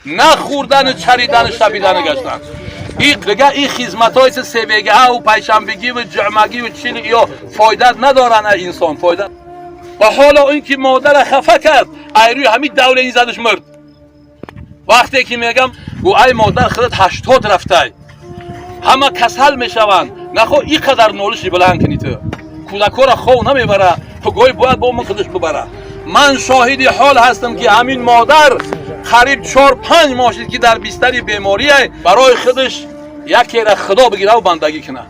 На хӯрдану чаридану шабидану гаштан. И дига ин хизматҳои себегаҳу пайшанбегиву ҷумъагиву чили ё фоида надоранд, инсон фоида. Ва ҳоло ин ки модара хафа кард, айрӯи ҳамин давлени задаш мурд. Вақте ки мегам, гӯ: «Ай модар, худат 80 рафтай, ҳама касал мешаванд, нахо ин қадар нолиши баланд кунӣ, ту кӯдакҳоро хов намебара, ту гоҳи бояд бо ман худаш бибара». Ман шоҳиди ҳол ҳастам, ки ҳамин модар қариб 4-5 моҳ шид, ки дар бистари беморие, барои худаш якера худо бигираву бандагӣ кунад.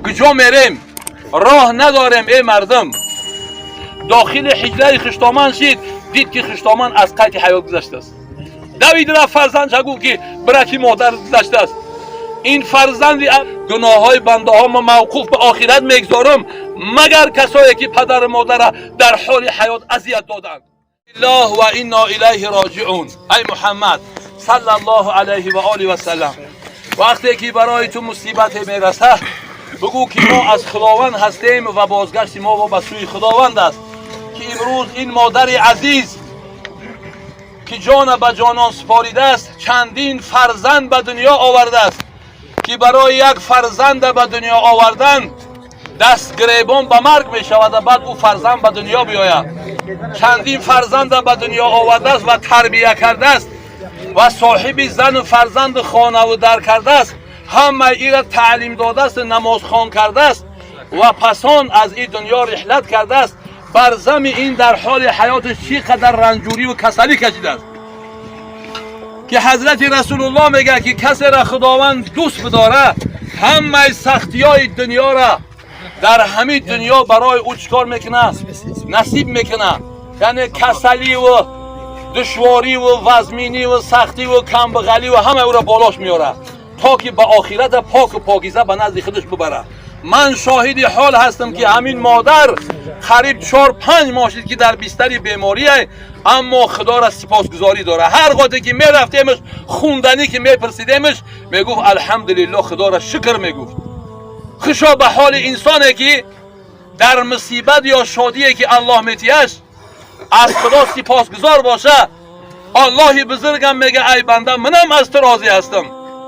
Куҷо мерем? Роҳ надорем, эй мардум. Дохили ҳиҷраи хуштоман шид, дид, ки хуштоман аз қайди ҳаёт гузаштааст. Давид рафт, фарзандша гуфт, ки бираки модар гузаштааст. Ин фарзанди гуноҳҳои бандаҳо ма мавқуф ба охират мегзорам, магар касое ки падару модара дар ҳоли ҳаёт азият доданд. Аллоҳ ва инно илайҳи роҷиун. Ай Муҳаммад саллаллоҳу алайҳи ва олиҳи васаллам, вақте ки барои ту мусибате мерасад, бигӯ, ки мо аз Худованд ҳастем ва бозгашти мо ба сӯи Худованд аст. Ки имрӯз ин модари азиз, ки ҷона ба ҷонон супоридааст, чандин фарзанд ба дунё овардааст, ки барои як фарзанда ба дунё овардан даст гиребон ба марг мешавад, баъд ӯ фарзанд ба дунё биёяд. Чандин фарзанда ба дунё овардааст ва тарбия кардааст ва соҳиби зану фарзанду хонаву дар кардааст, ҳамаи ира таълим додааст, намозхон кардааст ва пасон аз ин дунё риҳлат кардааст. Бар зами ин дар ҳоли ҳаёташ чӣ қадар ранҷуриву касалӣ кашидааст, ки ҳазрати Расулуллоҳ мегӯяд, ки касеро Худованд дӯст бидора, ҳамаи сахтиҳои дунёра дар ҳамин дунё барои ӯ чӣ кор мекунад? Насиб мекунад. Яъне касаливу душвориву вазминиву сахтиву камбағаливу ҳамаи ӯро болош меорад, то ки ба охирата поку покиза ба назди худаш бибарад. Ман шоҳиди ҳол ҳастам, ки ҳамин модар қариб 4-5 моҳ шид, ки дар бистари беморие, аммо Худоро сипосгузорӣ дорад. Ҳар гоҳе ки мерафтемаш, хунданӣ ки мепурсидемаш, мегуфт: «Алҳамдулилло, Худоро шукр», мегуфт. Хушо ба ҳоли инсоне, ки дар мусибат ё шодие, ки Аллоҳ метиҳаш, аз Худо сипосгузор боша. Аллоҳи бузургам мега: «Ай банда, манам аз ту розӣ ҳастам,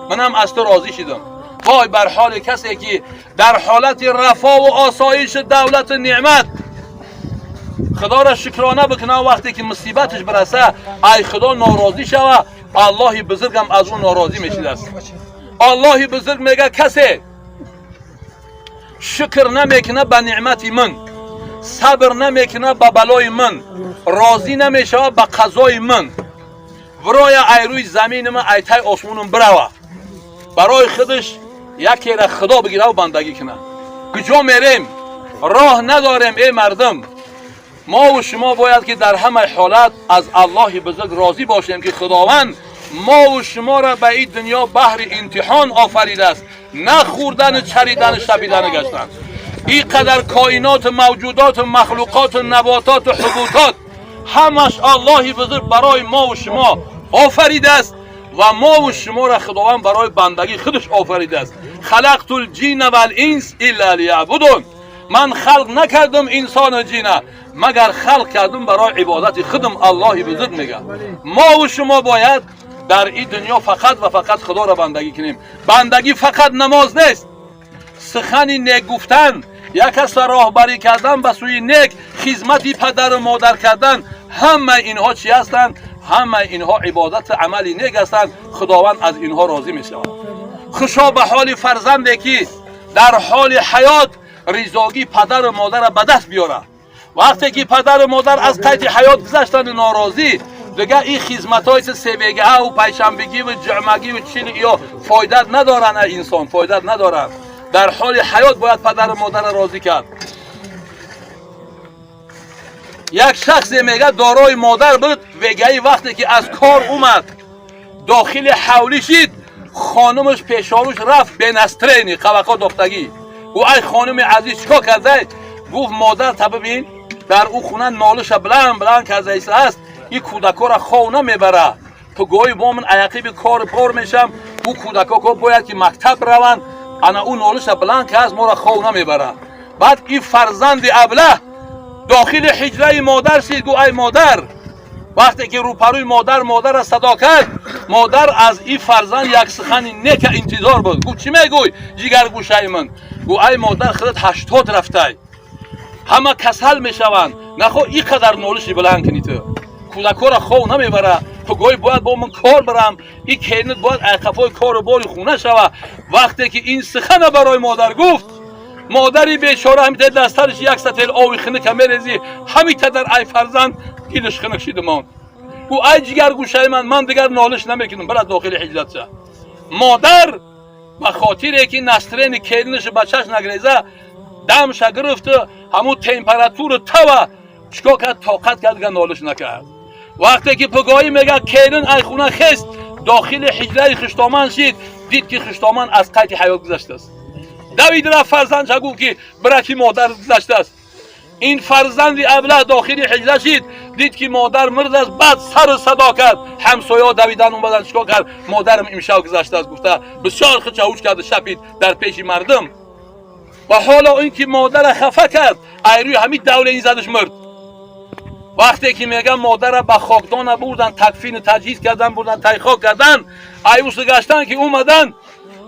манам аз ту розӣ шидам». Вой бар ҳоли касе, ки дар ҳолати рафову осоишу давлату неъмат Худоро шукрона бикунад, вақте ки мусибаташ бираса, ай Худо норозӣ шава. Аллоҳи бузургам аз ӯ норозӣ мешидааст. Аллоҳи бузург мега: «Касе шукр намекунад ба неъмати ман, сабр намекунад ба балои ман, розӣ намешавад ба қазои ман, вроя ай рӯи замини ман, ай тай осмонам бирава, барои худаш якера Худо бигираву бандагӣ кунад». Куҷо мерем? Роҳ надорем, эй мардум. Мову шумо бояд, ки дар ҳамаи ҳолат аз Аллоҳи бузург розӣ бошем, ки Худованд мову шуморо ба ин дунё баҳри имтиҳон офаридааст, на хӯрдану чаридану шабидану гаштан. Ин қадар коиноту мавҷудоту махлуқоту набототу ҳубутот ҳамаш Аллоҳи бузург барои мову шумо офаридааст ва мову шуморо Худованд барои бандагӣ худаш офаридааст. Халақтул ҷинна вал инс илла лияъбудун. Ман халқ накардам инсону ҷина, магар халқ кардам барои ибодати худам, Аллоҳи бузург мегӯяд. Мову шумо бояд дар ин дунё фақат ва фақат Худоро бандагӣ кунем. Бандагӣ фақат намоз нест. Сухани нек гуфтан, як касро роҳбарӣ кардан ба сӯи нек, хизмати падару модар кардан, ҳамаи инҳо чӣ ҳастанд? Ҳамаи инҳо ибодату амали нек ҳастанд. Худованд аз инҳо розӣ мешавад. Хушо ба ҳоли фарзанде, ки дар ҳоли ҳаёт ризогии падару модарро ба даст биёрад. Вақте ки падару модар аз қайди ҳаёт гузаштанду норозӣ, дигар ин хизматҳои себегаҳу пайшанбегиву ҷумъагиву чили ё фоида надоранд, инсон фоида надоранд. Дар ҳоли ҳаёт бояд падару модарро розӣ кард. Як шахсе, мега, дорои модар буд. Вегаи вақте ки аз кор омад, дохили ҳавлӣ шид, хонумаш пешонуш рафт, без настроения, қабақо дохтагӣ. Гӯ: «Ай хонуми азиз, чикор кардай?» Гуфт: «Модар, та бибин, дар ӯ хона нолиша баланд баланд кардаистааст, ин кӯдакҳоро хов намебара. Ту гоҳи бо ман аяқиби кор бор мешам, ӯ кӯдакҳо ко бояд ки мактаб раванд, ана ӯ нолиша баланд кааст, моро хов намебара». Баъд ин фарзанди аблаҳ дохили ҳиҷраи модар шид, гӯ: «Ай модар, Вақте ки рӯпарӯи модар модарро садо кард, модар аз ин фарзанд як сухани нека интизор буд. Гуфт: «Чӣ мегӯй, ҷигаргӯшаи ман?» Гуфт: «Ай модар, худат 80 рафтай, ҳама касал мешаванд, нахо ин қадар нолиши баланд кунӣ, ту кӯдакҳоро хов намебара, гоҳӣ бояд бо ман кор барам, ин келинат бояд айқафои кору бори хона шава». Вақте ки ин сухана барои модар гуфт, модари бечора ҳамита дастариш як сател ови хинука мерезӣ, ҳамита дар ай фарзанд дилаш хинук шида монд. Гӯ: «Ай ҷигаргӯшаи ман, ман дигар нолиш намекунам, бира дохили ҳиҷратша». Модар ба хотире ки настроение келинашу бачаш нагреза, дамша гирифту ҳамун температуру тава чикор кард, тоқат кард, дигар нолиш накард. Вақте ки пугоҳӣ мега келин ай хуна хест, дохили ҳиҷраи хуштоман шид, дид ки хуштоман аз қайди ҳаёт гузаштааст. Давид рафт, фарзандша гуфт ки бира ки модар гузаштааст. Ин фарзанди аблаҳ дохили ҳиҷра шид, дид ки модар мурдааст. Баъд сару садо кард, ҳамсояҳо давидан омадан. Чикор кард? «Модарам имшаб гузаштааст», гуфта, бисёр хича ҳуч кард, шапид дар пеши мардум. Ва ҳоло ин ки модара хафа кард, айрӯи ҳамин давлени задаш мурд. Вақте ки мегам модара ба хокдона бурдан, такфину таҷҳиз кардан, бурдан тайхок кардан, айуси гаштан ки омадан,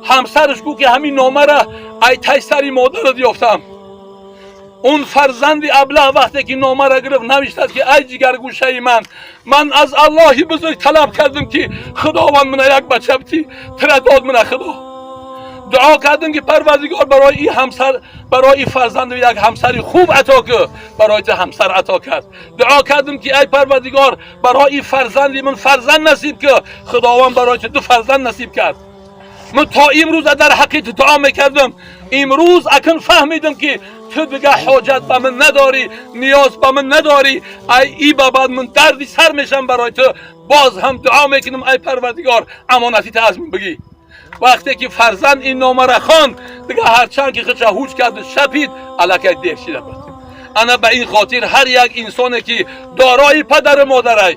ҳамсараш гуфт ки ҳамин номара ай тай сари модарат ёфтам. Он фарзанди аблаҳ вақте ки номара гирифт, навиштааст ки: «Ай ҷигаргӯшаи ман, ман аз Аллоҳи бузург талаб кардам ки Худованд мана як бача бити, тира дод мана Худо. Дуо кардам ки Парвардигор барои ин ҳамсар, барои ин фарзанд як ҳамсари хуб ато ку, барои ту ҳамсар ато кард. Дуо кардам ки ай Парвардигор, барои ин фарзанди ман фарзанд насиб ку, Худованд барои ту ду фарзанд насиб кард. Ман то имрӯз дар ҳаққи ту дуо мекардам, имрӯз акн фаҳмидам ки ту дига ҳоҷат ба ман надорӣ, ниёз ба ман надорӣ. Ай и ба баъд ман дарди сар мешам барои ту, боз ҳам дуо мекунам: ай Парвардигор, амонати ту аз ман бигӣ». Вақте ки фарзанд ин номара хонд, дига ҳарчанд ки худша ҳуч карду шапид, аллакай дер шида буд. Ана ба ин хотир ҳар як инсоне ки дорои падару модарай,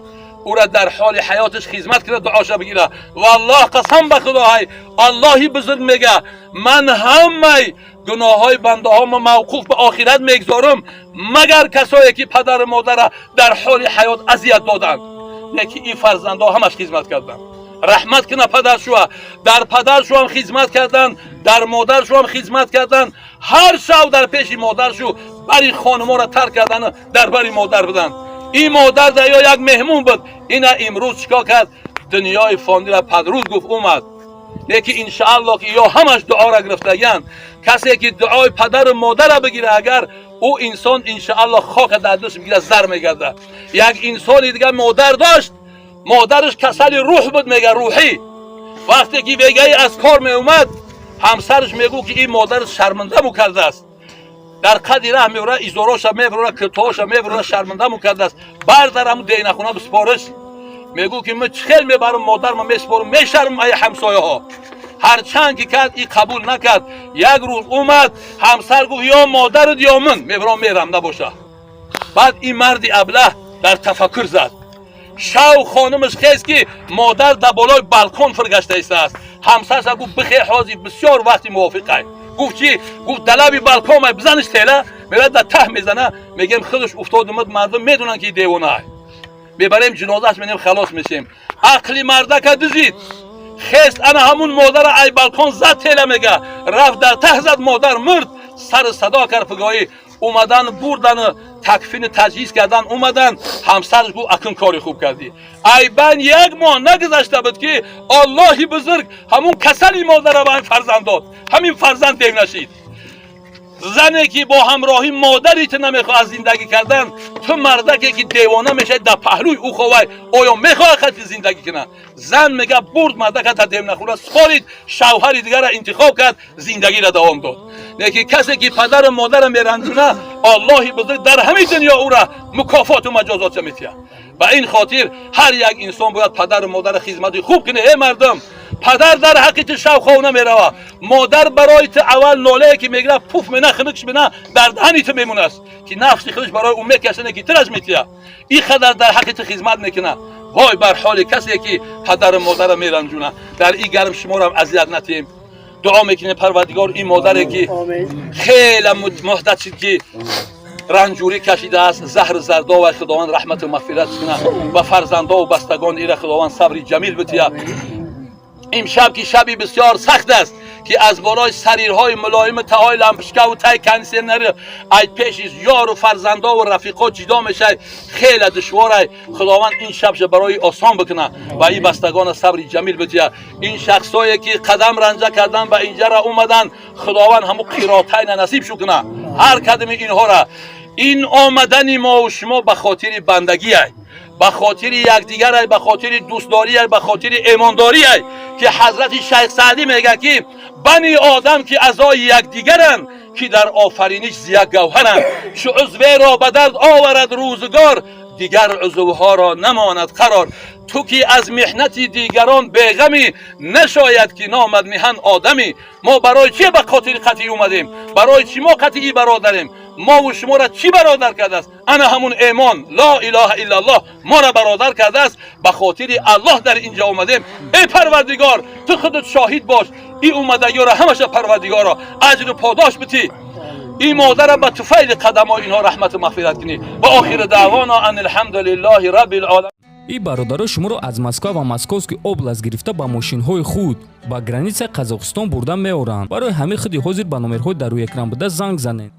ӯра дар ҳоли ҳаёташ хизмат кунад, дуоша бигира. Валлоҳ, қасам ба Худоҳай, Аллоҳи бузург мега: «Ман ҳамаи гуноҳҳои бандаҳомо мавқуф ба охират мегзорам, магар касое ки падару модара дар ҳоли ҳаёт азият доданд». Лекин ин фарзандҳо ҳамаш хизмат карданд. Раҳмат куна падаршуа, дар падаршуам хизмат карданд, дар модаршуам хизмат карданд. Ҳар шав дар пеши модаршу бари хонуморо тарк кардану дар бари модар буданд. Ин модар дар ё як меҳмон буд. Ина имрӯз чикор кард? Дунёи фонира падрӯз гуфт, омад. Лекин иншаалло ки ё ҳамаш дуоро гирифтагиянд. Касе ки дуои падару модара бигира, агар ӯ инсон иншаалло хока дар дӯст бигира, зар мегардад. Як инсони дигар модар дошт, модараш касали рӯҳ буд, мега рӯҳӣ. Вақте ки вегаи аз кор меомад, ҳамсараш мегӯ ки ин модараш шармандаму кардааст, дар қади раҳ меора, изороша мебурора, киртоҳоша мебурора, шармандаму кардааст, бардар ҳаму дейнахона биспориш. Мегӯ ки ман чӣ хел мебарам модарма, меспорам, мешармам ай ҳамсояҳо. Ҳарчанд ки кард, и қабул накард. Як рӯз омад, ҳамсар гуфт: «Ё модарат, ё ман мебарам, мерам набоша». Баъд ин марди аблаҳ дар тафаккур зад. Шав хонумаш хест ки модар дар болои балкон фиргашта истааст. Ҳамсарша гуфт: «Бихе, ҳозир бисёр вақти мувофиқай». Гуфт: «Чӣ?» Гуфт: «Далаби балкон май, бизаниш тела». Мерад, дар таҳ мезана, мегем худаш уфтод, умад. Мардум медонанд ки девонай, мебарем ҷинозааш менем, халос мешем. Ақли мардака дизид. Хест, ана ҳамун модара ай балкон зад тела, мега рафт дар таҳ зад, модар мурд. Сару садо кард. Пугоҳӣ омадан, бурдану такфину таҷҳиз кардан омадан. Ҳамсараш гуфт: «Акун кори хуб кардӣ». Айбан як моҳ нагузашта буд ки Аллоҳи бузург ҳамун касали модара ба ҳамин фарзанд дод. Ҳамин фарзанд дев нашид. Зане ки бо ҳамроҳи модари ту намехоҳад зиндагӣ кардан, ту мардаке ки девона мешавӣ, дар паҳлӯи ӯ ховай, оё мехоҳад хати зиндагӣ кунад? Зан мега бурд мардака та девнахӯра супорид, шавҳари дигара интихоб кард, зиндагиро давом дод. Лекин касе ки падару модара меранҷуна, Аллоҳи бузург дар ҳамин дунё ӯра мукофоту маҷозотша метиҳад. Ба ин хотир ҳар як инсон бояд падару модара хизмати хуб кунад. Э мардум, падар дар ҳаққи ту шавхов намерава, модар барои ту аввал нолае ки мегирад, пуф мена, хунукш мена, дар даҳани ту мемонааст ки нафси худаш барои ӯ мекашане ки тираш метиҳад. Ин қадар дар ҳаққи ту хизмат мекунад. Вой бар ҳоли касе ки падару модара меранҷуна. Дар ин гарм шуморам азият натиҳем. Дуо мекунем, Парвардигор ин модаре ки хеле муҳдат шид ки Ранҷурӣ кашидааст, заҳр зардо ва Худованд раҳмату мағфират кунад ва фарзандо ва бастагон ира Худованд сабри ҷамил бития. Имшаб ки шаби бисёр сахт аст, ки аз болои сарирҳои мулоими таҳои лампочка ву тай кондиционер ай пеши ёру фарзандо ва рафиқо ҷидо мешай, хеле душворай. Худованд ин шабша барои осон бикунад ва ин бастагона сабри ҷамил бития. Ин шахсое ки қадам ранҷа кардан ба инҷара омаданд, Худованд ҳаму қиротайна насиб шу кунад ҳар кадами инҳора. Ин омадани мо шумо ба хотири бандагиай, ба хотири якдигарай, ба хотири дӯстдориай, ба хотири эмондориай, ки ҳазрати Шайх Саъдӣ мегӯяд, ки бани одам ки аъзои якдигаранд, ки дар офариниш зи як гавҳаранд, чу узверо ба дард оварад рӯзгор, дигар узвҳоро намонад қарор. Ту ки аз меҳнати дигарон беғамӣ, нашояд ки номад миҳан одамӣ. Мо барои чи ба хотири қатъӣ омадем? Барои чӣ мо қатъӣ бародарем? Мову шуморо чӣ бародар кардааст? Ана ҳамун эмон, ло илоҳа иллаллоҳ моро бародар кардааст. Ба хотири Аллоҳ дар инҷо омадем. Эй Парвардигор, ту худат шоҳид бош. Ин омадагиро ҳамаша, Парвардигоро, аҷру подош битӣ. Ин модара ба туфайли қадамҳои инҳо раҳмату мағфират кунӣ. Ва охири даъвона ан алҳамду лиллаҳи раббил оламин. Ин бародаро шуморо аз Москва ва Московский область гирифта, ба мошинҳои худ ба границаи Қазоқистон бурда меоранд. Барои ҳамин худи ҳозир ба номерҳои дар рӯи экран буда занг занед.